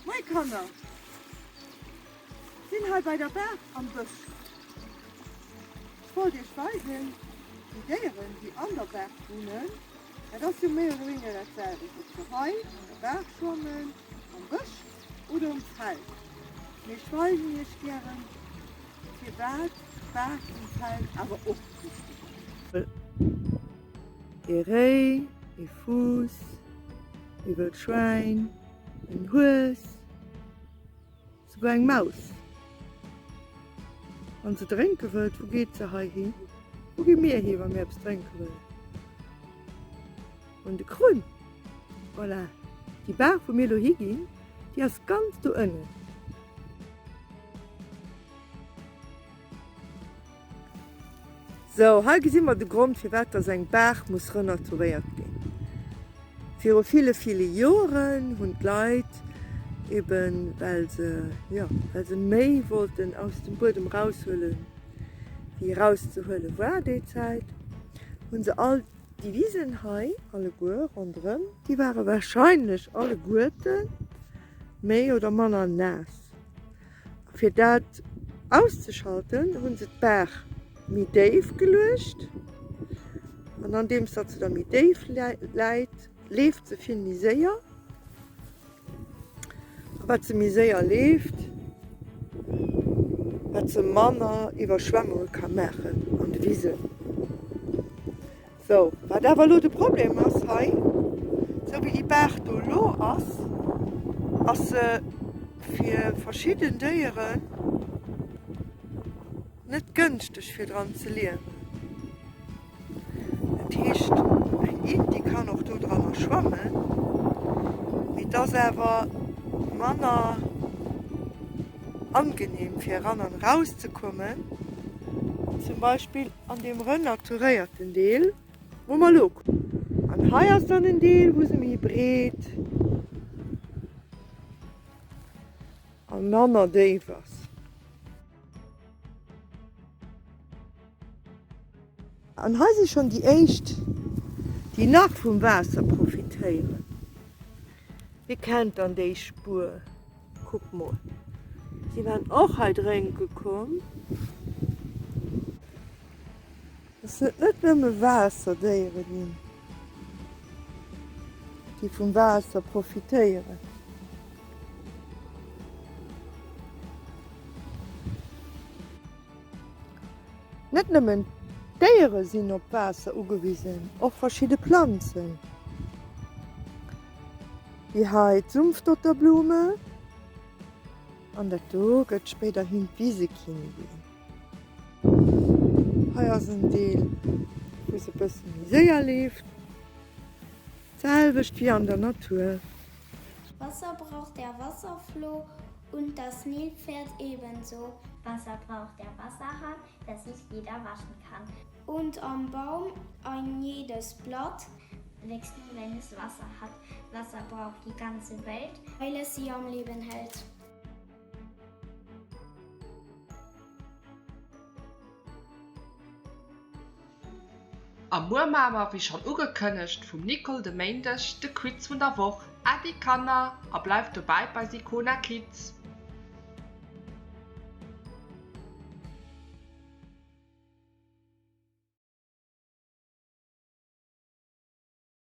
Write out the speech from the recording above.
Moie Kanner! Sinn hei bei der Baach am Bësch. Ech wollt iech weisen, déi Déieren, déi an der Baach wunnen, dat ass jo méi oder wéiniger dat selwecht, ob se hei an der Baach schwammen, am Bësch oder um Feld. Mee ech weisen iech gären, firwat d'Baach um Feld awer och wichteg ass. Ee Réi, ee Fuuss, ee wëllt Schwäin, en Hues. Souguer eng Maus. Wann se drénke wëllt, wou geet se hei hin? Wou gi mir hi wa mir eppes drénke wëllen? Un de Krunn. Voilà, déi Baach wou mir elo higinn, déi ass ganz do ënnen. Sou, hei gesi mer de Grond firwat dass eng Baach muss renaturéiert ginn. Viru ville, ville Joren hunn d'Leit eben well se, jo, well se méi wollten aus dem Buedem eraushuelen, wéi erauszehuele war déi Zäit, hu se all déi Wisen hei alleguer ronderëm, déi ware wahrscheinlech alleguerte méi oder manner naass. Fir dat auszeschalten, hu se d'Baach méi déif geluecht. An andeems datt se da méi déif läit, leeft se vill méi séier. A wat se méi séier leeft, wat se manner Iwwerschwemmunge ka maachen an de Wisen. Sou, wat awer elo de Problem ass hei, sou wéi déi Baach do elo ass, ass se fir verschidden Déieren net gënschteg fir dran ze liewen. Dat heescht, eng Int, déi kann och do dranner schwammen, mee et ass awer manner angenehm fir eran an eraus ze kommen, zum Beispill an deem renaturéierten Deel, wou mer elo kommen. An hei ass dann en Deel, wou se méi breet a manner déif ass. An hei si schonn déi éischt, déi nach vum Waasser profitéieren. Wie kennt dann déi Spuer? Kuck mol, si waren och hei drénke komm. Dass et net nëmme Waasserdéiere ginn, déi vum Waasser profitéieren. Net nëmmen d'Déiere sinn op Waasser ugewisen, och verschidde Planzen, wéi hei d'Sumpfdotterblume, an dat do gëtt spéiderhin d'Wisekinnigin. Hei ass en Deel, wou se e bësse méi séier leeft, d'selwecht wéi an der Natur. Wasser braucht der Wasserfloh und das Nilpferd ebenso. Wasser braucht der Wasserhahn, dass sich jeder waschen kann. Und am Baum ein jedes Blatt wächst nur, wenn es Wasser hat. Wasser braucht die ganze Welt, weil es sie am Leben hält. A muer maache mer, wéi schonn ugekënnegt vum Nicole de Méindeg, de Quiz vun der Woch. Äddi Kanner a bleift dobäi bei Sicona Kids!